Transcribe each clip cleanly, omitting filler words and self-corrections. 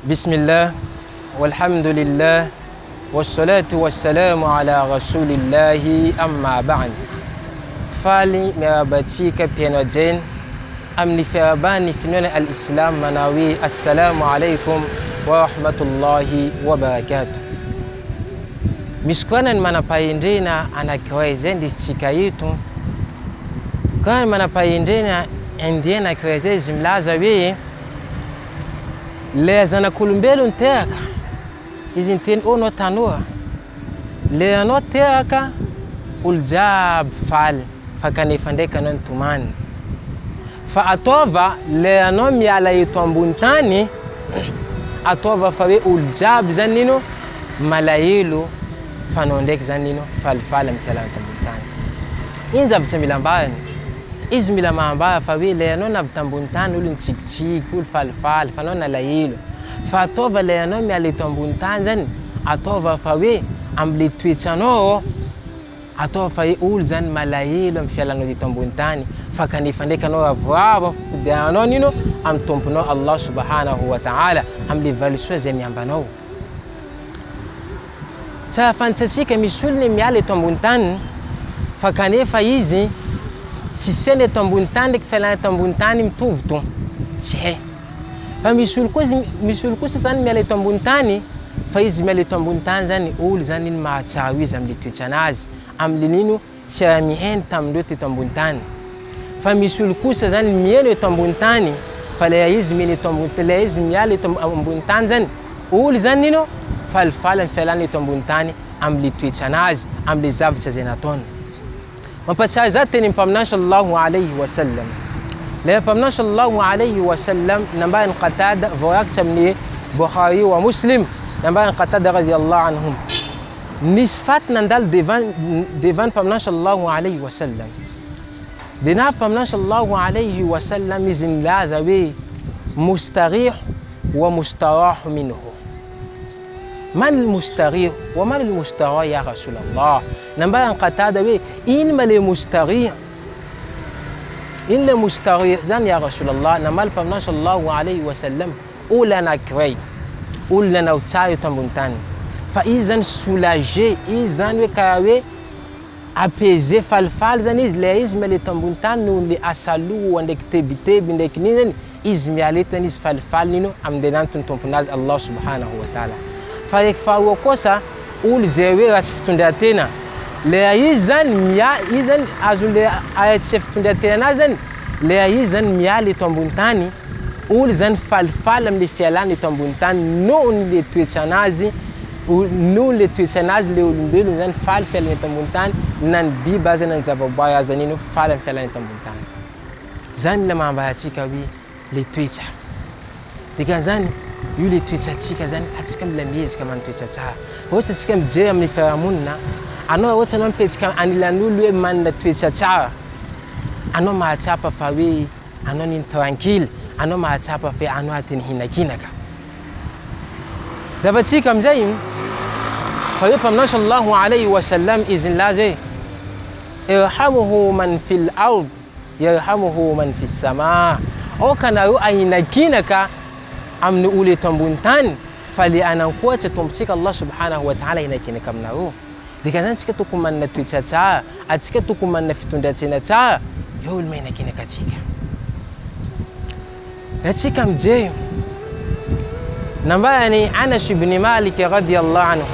Bismillah, walhamdulillah, wassalatu wassalamu ala rasulillahi amma ba'd. Faly miarahaba antsika mpihaino hajaina amin'ny fiarahaban'ny finoana al-Islam manao hoe Assalamu alaikum wa rahmatullahi wa barakatuh. Misy koa ny manam-pahendrena anankiray izay indesintsika eto. Koa ny manam-pahendrena indien anankiray izay izy milaza hoe Ilay zanak'olombelona teraka, izy niteny oh anao tanora, le anao teraka olo jiaby faly fa kanefa ndraiky anao nitomany. Fa ataova le anao miala eto ambony tany, ataova fa hoe olo jiaby zany ino malahelo fa anao ndraiky zany ino falifaly amin'ny fialana eto ambony tany. Ino zavatra mila ambarany? Izy mila mahambara fa hoe ilay anao navy tambony tany olo nitsikitsiky, olo falifaly, fa anao nalahelo. Fa ataova ilay anao miala eto ambony tany zany, ataova fa hoe amle toetranao, ataova fa hoe olo zany malahelo am fialanao teto ambony tany, fa kanefa ndraiky anao ravoravo am fipodiananao nino am Tomponao Allah subhanahu wa ta'ala, amle valisoa zay miamba anao. Tsara fantatsika misy olona miala eto ambony tany fa kanefa izy fisiany eto ambony tany ndraiky fialana eto ambony tany mitovy to tsy hay fa misy olo koa izy misy olo kosa zany miala eto ambony tany fa izy miala eto ambony tany zany olo zany iny mahatsiaro izy amle toetranazy amle nino fiaraha-mihaino tamin'ireo teto ambony tany. Fa misy olo kosa zany mihaino eto ambony tany fa ilay izy mihaino eto ambony ilay izy miala eto ambony tany zany olo zany nino falifaly amin'ny fialana eto ambony tany amin'le toetranazy amin'le zavatra izay nataony. Mampatsiahy za tenin'ny Mpaminany sallallahu alayhi wa sallam. Ilay Mpaminany sallallahu alayhi wa sallam nambaran'i Qatada voarakitra amin'ny Bukhari wa Muslim nambaran'i Qatada radiyallahu anhum. Nisy faty nandalo devant devant ny Mpaminany sallallahu alayhi wa sallam. Dia navy Mpaminany sallallahu alayhi wa sallam izy nilaza hoe mustarih wa mustarahu minhu. Man al-mustarih wa man al-mustarah ya Rasulallah. Nambaran'i Qatada hoe ino ma le mustarih? Ino le mustarih zany ya Rasulallah? Namaly Mpaminany sallallahu alayhi wa sallam Olona anakiray, olona nanao tsara eto ambony tany, fa izy zany soulagé, izy zany hoe karaha hoe apaisé, falifaly zany izy, le izy miala eto ambony tany noho le asa loha ndraiky tebiteby ndraiky nino zany, izy miala eto zany izy falifaly nino amin'ny lanitry ny Tomponazy Allah subhanahu wa ta'ala. Fa raiky faharoa kosa, olo zay hoe ratsy fitondran-tena, le izy zany mia- izy zany azon'le aratsy fitondran-tenanazy zany, le izy zany miala eto ambony tany, Olo zany falifaly amle fialana eto ambony tany nohony le toetranazy, nohony le toetranazy le olombelona zany faly fialana eto ambony tany na ny biby aza na ny zavaboary aza nino faly am fialana eto ambony tany. Zany mila mahambara antsika hoe le toetra. Dikan'izany io le toetrantsika zany atsika mila miezaka manana toetra tsara. Raha ohatra antsika mijery amin'ny fiarahamonina, anao raha ohatra anao mipetsaka anilan'olo hoe manana toetra tsara, anao mahatsapa fa hoe Anao nino tranquille, anao mahatsapa fe anao aty nihinakinaka. Zavatsika amizay fa hoe Mpaminany sallallahu alayhi wa sallam izy nilaza hoe irhamuhu man fil ard yarhamuhu man fis sama. Aoka anareo ahinakinaka amin'ny olo eto ambony tany fa le anankoatsa Tompontsika Allah subhanahu wa ta'ala hinakinaka aminareo. Dikan'izany tsika tokony manana toetra tsara, atsika tokony manana fitondran-tsaina tsara, eo olo mahenakenaka atsika. Raha tsika mijery, nambaran'i Anas ibn Malik radiyallahu anhu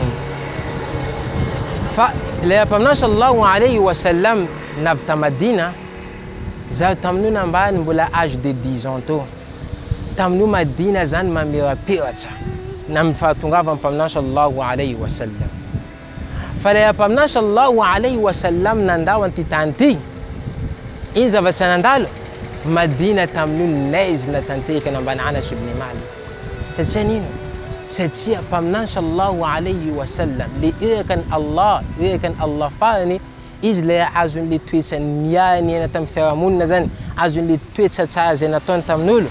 fa ilay Mpaminany sallallahu alayhi wa sallam navy ta Madina, zaho tamin'io nambarany mbola âge de 10 ans teo. Tamin'io Madina zany mamirapiratra na amin'ny fahatongavan'ny Mpaminany sallallahu alayhi wa sallam. Fa ilay Mpaminany sallallahu alayhi wa sallam nandao an'ity tany ity, ino zavatra nandalo? Madina tamin'io naizina tanteraka namban'i Anas ibn Malik. Satria nino? Satria Mpaminany sallallahu alayhi wa sallam, le irakan'i Allah, irakan'i Allah farany, Izy ilay azon'ilay toetra niara-niaina tamin'ny fiarahamonina zany, azon'ilay toetra tsara izay nataony tamin'olo,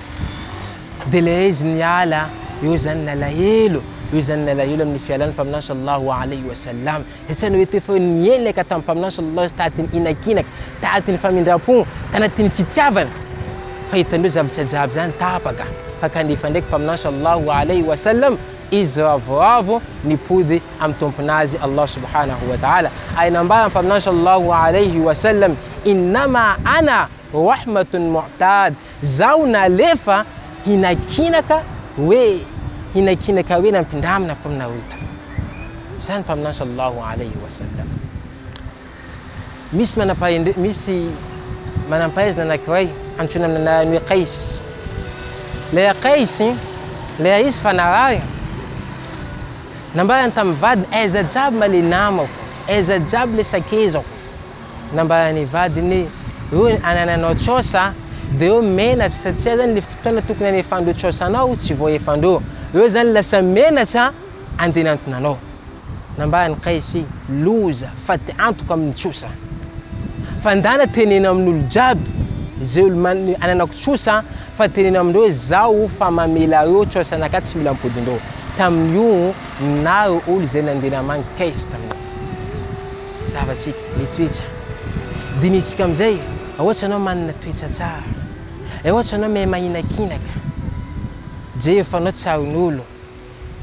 dia ilay izy niala eo zany nalahelo, eo zany nalahelo amin'ny fialan'ny Mpaminany sallallahu alaihi wa sallam, satria ny hoe teo fa hoe nienaka tamin'ny Mpaminany sallallahu alaihi wa sallam, tatin'ny hinakinaka, tatin'ny famindram-po, tanatin'ny fitiavana, fa hitan'ireo zavatra jiaby zany tapaka. Fa kanefa ndraiky Mpaminany Sallallahu alaihi wa sallam izy ravoravo nipody amin'ny Tomponazy Allah subhanahu wa ta'ala. Ary nambaran'ny Mpaminany Sallallahu alaihi wa sallam, Innama ana rahmatun mu'tad, zaho nalefa hinakinaka hoe hinakinaka hoe nampindramina fa aminareo to. Zany Mpaminany Sallallahu alaihi wa sallam. Misy manampahendre misy manampahaizana anankiray antsoina amin'ny anarany hoe Qays. Ilay Qays, ilay izy fa narary, nambarany tamin'ny vadiny, aiza jiaby ma le namako, aiza jiaby le sakezako. Nambaran'ny vadiny hoe, reo anananao trosa, de reo menatra satria zany le fotoana tokony anefandreo trosanao tsy voaefandreo. Reo zany lasa menatra andeha nanantona anao. Nambaran'i Qaisy, Loza, faty antoka amin'ny trosa. Fa ndana teneno amin'olo jiaby ze olo ananako trosa fa teneno amindreo hoe zaho fa mamela reo trosanakahy tsy mila ampodindreo. Tamin'io naro olo ze nandeha namangy Qaisy tamin'io. Zavatsika, ny toetra. Dinitsika amizay, raha ohatra anao manana toetra tsara, raha ohatra anao mahay mahinakinaka, jereo fa anao tsarin'olo.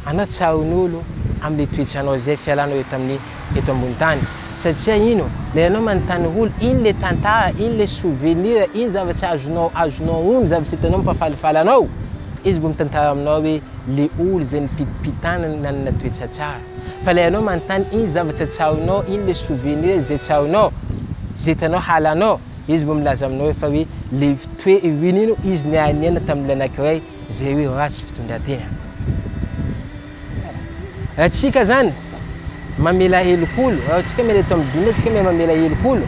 Anao tsaron'olo amle toetranao zay fialanao eto amin'ny eto ambony tany satria ino le anao manontany olo ino le tantara ino le souvenir ino zavatra azonao azonao ono zavatra hitanao mampafalifaly anao izy mbo mitantara aminao hoe le olo zay nipitipitana nanana toetra tsara fa le anao manontany ino zavatra tsaronao ino le souvenir zay tsaronao zay hitanao halanao izy mbo milaza aminao hoe fa hoe le toe ino ino izy niainiaina tamin'olo anakiray Zay hoe ratsy fitondratena. Raha tsika zany mamela helok'olo, raha tsika miala eto amin'ny dunia tsika mahay mamela helok'olo,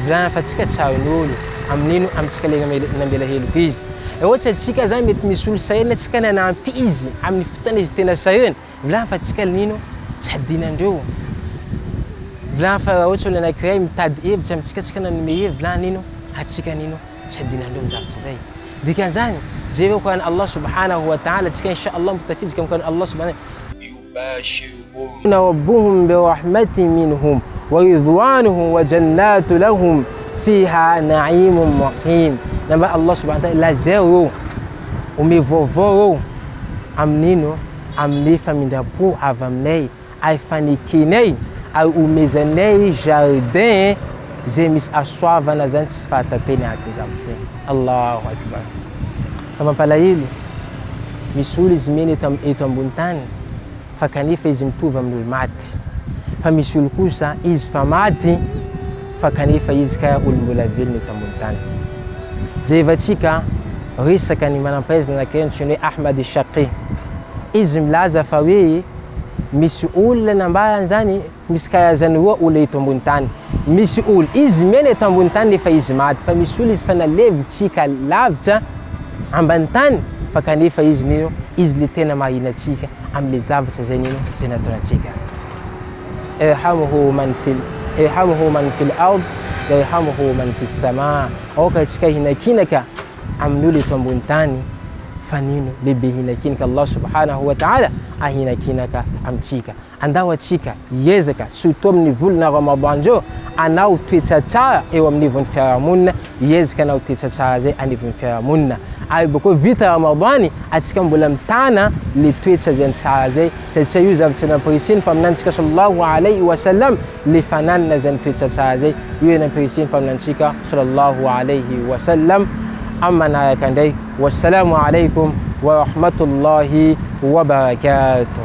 vilana fa tsika tsarin'olo amin'ino amintsika le namela heloka izy. Raha ohatra tsika zany mety misy olo sahirana tsika nanampy izy amin'ny fotoana izy tena sahirana, vilana fa tsika nino tsy adinandreo. Vilana fa raha ohatra olo anakiray mitady hevitra amintsika tsika nanome hevitra, vilana nino atsika nino tsy adinandreo ny zavatra zay. Dikan'izany, jereo Coran Allah subhanahu wa ta'ala, tsika insha Allah mbo tafiditra amin'ny Coran Allah subhanahu Yubashiruhum. Rabbuhum bi rahmatin minhum wa ridwanuhum wa jannatu lahum fiha na'imun muqim. Nambaran'i Allah subhanahu wa ta'ala, lazao ireo, omeo vaovao ireo amin'ino? Amin'ny famindram-po avy aminay. ary fanekenay ary omezanay jardin zay misy hasoavana zany tsisy fahatapehiny agnatin'ny zavatra zay. Allahu Akbar. Fa mampalahelo, misy olo izy mena eto eto ambony tany fa kanefa izy mitovy amin'ny olo maty. Fa misy olo kosa izy fa maty fa kanefa izy kara olo mbola velona eto ambony tany. Jerevantsika resaka ny manampahaizana anakiray antsoina hoe Ahmad Shaqi. Izy milaza fa hoe Misy olona nambarany zany, misy karazany roa olona eto ambony tany. Misy olo izy miaina eto ambony tany nefa izy maty, fa misy olo izy fa nalevitsika lavitra ambany tany fa kanefa izy nino, izy le tena mahina antsika amle zavatra zay nino, zay nataony antsika. Irhamhu man fil irhamhu man fil ard yarhamhu man fis sama. Aoka antsika hinakinaka amin'ny olo eto ambony tany fa nino lehibe hinakinaka Allah subhanahu wa ta'ala ahinakinaka amintsika. Andao atsika hiezaka surtout amin'ny volana Ramadan zao anao toetra tsara eo amin'ivon'ny fiarahamonina, hiezaka anao toetra tsara zay anivon'ny fiarahamonina. Ary bakeo vita Ramadan atsika mbola mitana le toetra zay tsara zay satria io zavatra nampirisihin'ny mpaminanintsika sallallahu alaihi wa sallam le fananana zany toetra tsara zay io nampirisihin'ny mpaminanintsika sallallahu alaihi wa sallam amin'ny manaraka indray. Wassalamu alaikum wa rahmatullahi wa barakatuh.